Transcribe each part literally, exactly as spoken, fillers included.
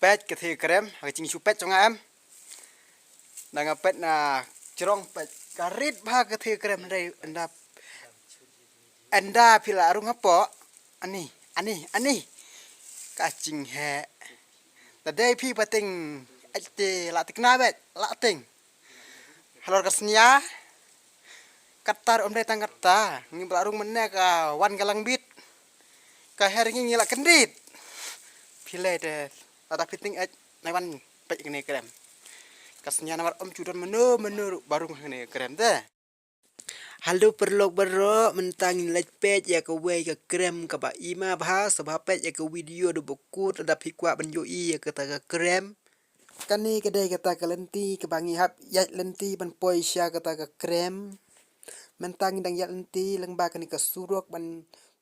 Peit ka thei krem, ha ka jingshu peit jong nga em. Na nga peit na jrong peit ka rit bha ka thei krem hynrei ynda, ynda phi la rung hapoh. Ani, ani, ani. Ka jingheh. Ta dei phi pateng, eit te la tikna beit, la teng. Halor ka snia. Kata ruh ym dei tang kata. Ngi ba la rung mynne ka wan ka lang bit. Ka her ngi ngi la kyndit. Phi lei te lada phi teng eit nai wan peit kane krem. Ka snia namar ym ju don mano mano ruh ba rung ha kane krem te. Hello paralok baroh, mynta ngin leit peit ïa kawei ka krem kaba i ma bha, sngewbha peit ïa ka video haduh ba kut lada phi kwah ban ïohi ïa kata ka krem. Kane ka dei kata ka lynti kaba ngi hap ïaid lynti ban poi sha kata ka krem. Mynta ngi dang ïaid lynti lyngba kane ka surok ban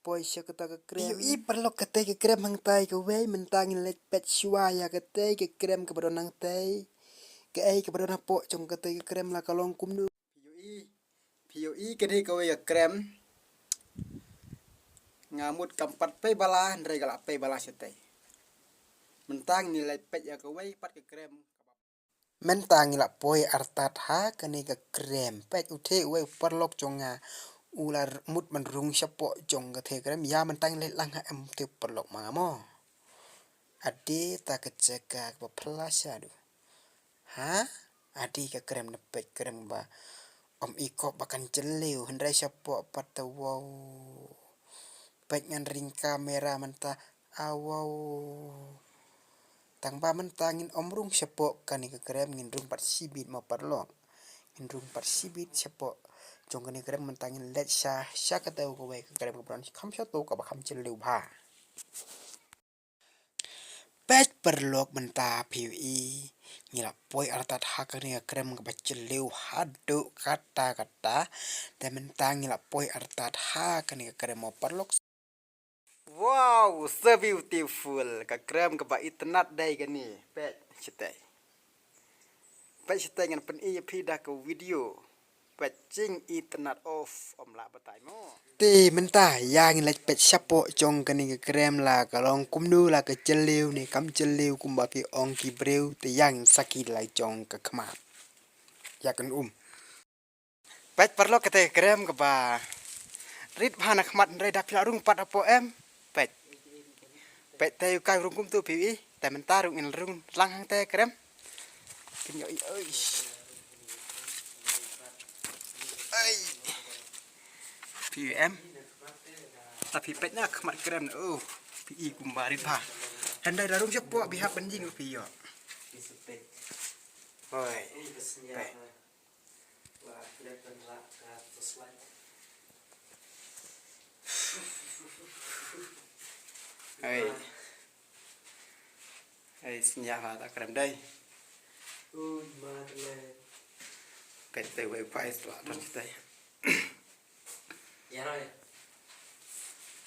poi sha kata ka krem. Ïohi paralok kata ka krem hangtai kawei, mynta ngin leit peit shuwa ïa kata ka krem kaba don hangtai. Kaei kaba don hapoh jong kata ka krem la ka long kumno. Phi ïohi, phi ïohi ka dei kawei ka krem. Nga mut kam pat pei bala, hynrei ka la pei bala shatei. Mynta ngi leit peit ïa kawei pat ka krem. Mynta ngi la poi artat ha kane ka krem. Peit u thei uwei u paralok jong nga. U la mut ban rung shapoh jong ka thei krem. Ïa mynta ngi leit lang ha em thei paralok ma nga mo. Ade ta ka jaka kaba plasha du. Ha? Adi ka krem na peit krem ba. Ym i kop ba kan jylliew hynrei shapoh pat ta wow. Peit ngan ring kamera mynta. A wow. Tang ba mynta ngin ym rung shapoh kane ka krem ngin rung pat shibit mo paralok. Ngin rung pat shibit shapoh. Jong kane ka krem mynta ngin leit sha, sha kata kawei ka krem kaba don kham shato kaba kham jylliew bha. Peit paralok mynta phi ïohi. Ngi la poi artat ha kane ka krem kaba jylliew haduh katta katta. Te mynta ngi la poi artat ha kane ka krem mo paralok. Wow, so beautiful. Ka krem kaba itynnad dei kane. Peit shatei. Peit shatei ngan pyni ïa phi da ka video. Peit jingitynnad of ym lah batai mo. Te mynta ïa ngin leit peit shapoh jong kane ka krem la ka long kumno la ka jylliew ne kam jylliew kumba ki ong ki briew te ïa ngin sakhi la jong ka khmat. Ïa kan um. Peit paralok kata ka krem kaba rit bha na khmat hynrei da phi la rung pat hapoh em. Peit. Peit te u kai rung kumtu phi ïohi. Te mynta rung in rung lang hangta krem. Kin ïohi oi. Ai. Phi ïohi em. Ta phi peit na khmat krem na. Oh. Phi i kumba rit bha. Hynrei da rung shapoh phi hap ban jing phi ïoh. Oi. Peit. Hei. Hei, sñiaw ha ta krem dei. Peit te wei pais la don tei.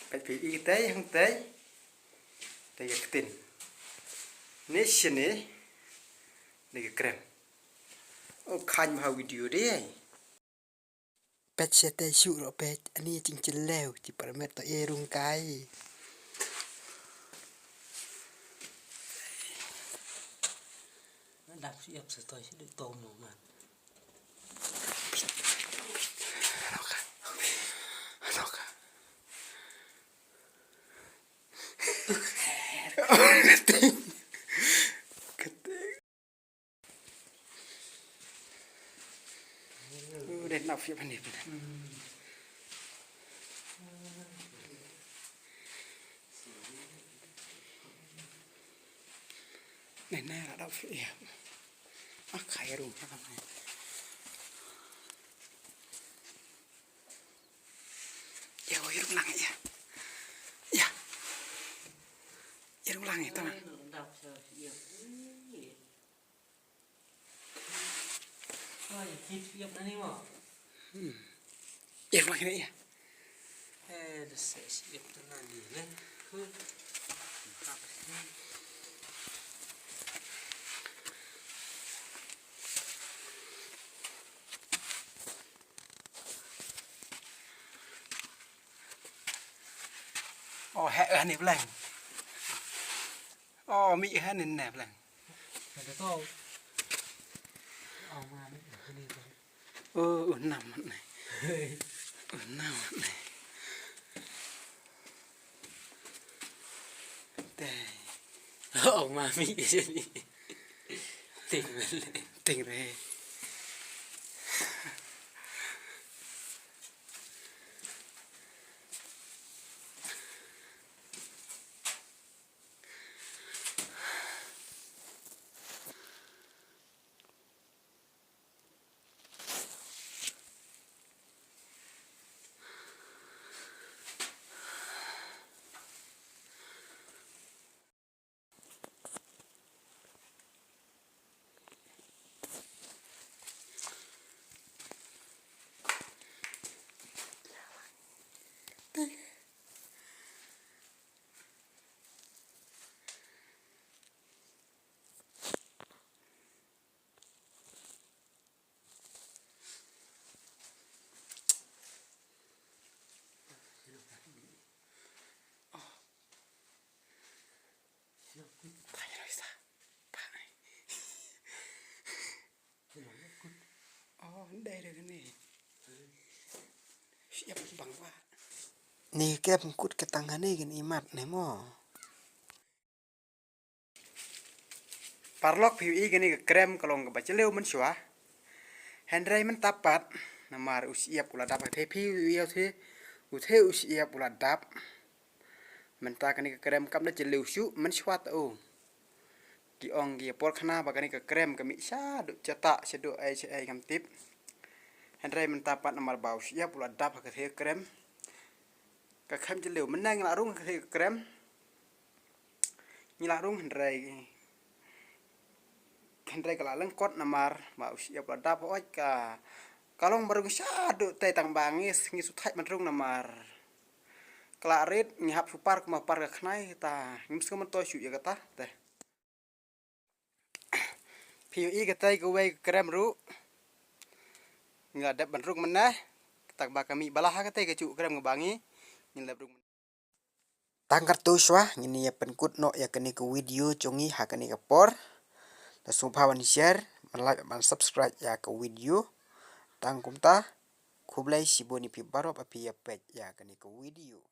Peit phi i tei hang tei. Tei ka ktin. Ni sini. Ni ka krem. O khañ bha video dei. Peit sha tei shuh ruh peit, ani jingchyllew, chi permet to e rung kai. Dap siap sa toi si dei tom no man. Anoka. Anoka. Udah nak siap ni. Nih, nih, ada siap. Ah, kaya rumah kan. Ya, oh, irung lang ya. Ya. Irung lang itu, man. Hmm. Irung lang ini ya. Oh, heh, ani blang. Oh, mi han ne plan. Oh, oh, nam ne. Oh, nam ne. Te. Oh, mami ke sini. Ting mele. Ting re. Oh, ndai da kane. Siap bang wa. Ni kep kut ke tang kane kan imat ne mo. Parlok phi i kane ka krem ka long kaba jylliew mynshuwa. Hynrei mynta pat namar u shyiap u la dap, te phi i u the, u the u shyiap u la dap. Mynta kane ka krem kam da jylliew shuh mynshuwa ta u. Ki ong ki por khana ba kane ka krem ka mih shaduh jata shaduh ai ai kam tip. Hynrei mynta pat namar ba u shyiap u la dap ha ka the ka krem. Ka khlem jylliew mynne ngi la rung ha ka the ka krem. Ngi la rung hynrei, hynrei ka la lyngkot namar ba u shyiap la dap hoi ka, ka long ba rung shaduh te tang ba ngi, ngi shu thait ban rung namar ka la rit ngi hap shu par kumba par ka khnai ta ngim sngewmyntoi shuh ïa kata te. Phi i kata kawei ka krem ruh. Ngi la dep ban rung mynne. Tang ba ka mih bala ha kata ka juh krem kaba ngi, ngi la rung mynne. Tang katto shuwa ngin ïa pynkut noh ïa kane ka video jong ngi ha kane ka por. Da sngewbha ban share, ban like, ban subscribe ïa ka video. Tang kumta, khublei shibun ïa phi baroh ba phi ïa peit ïa kane ka video.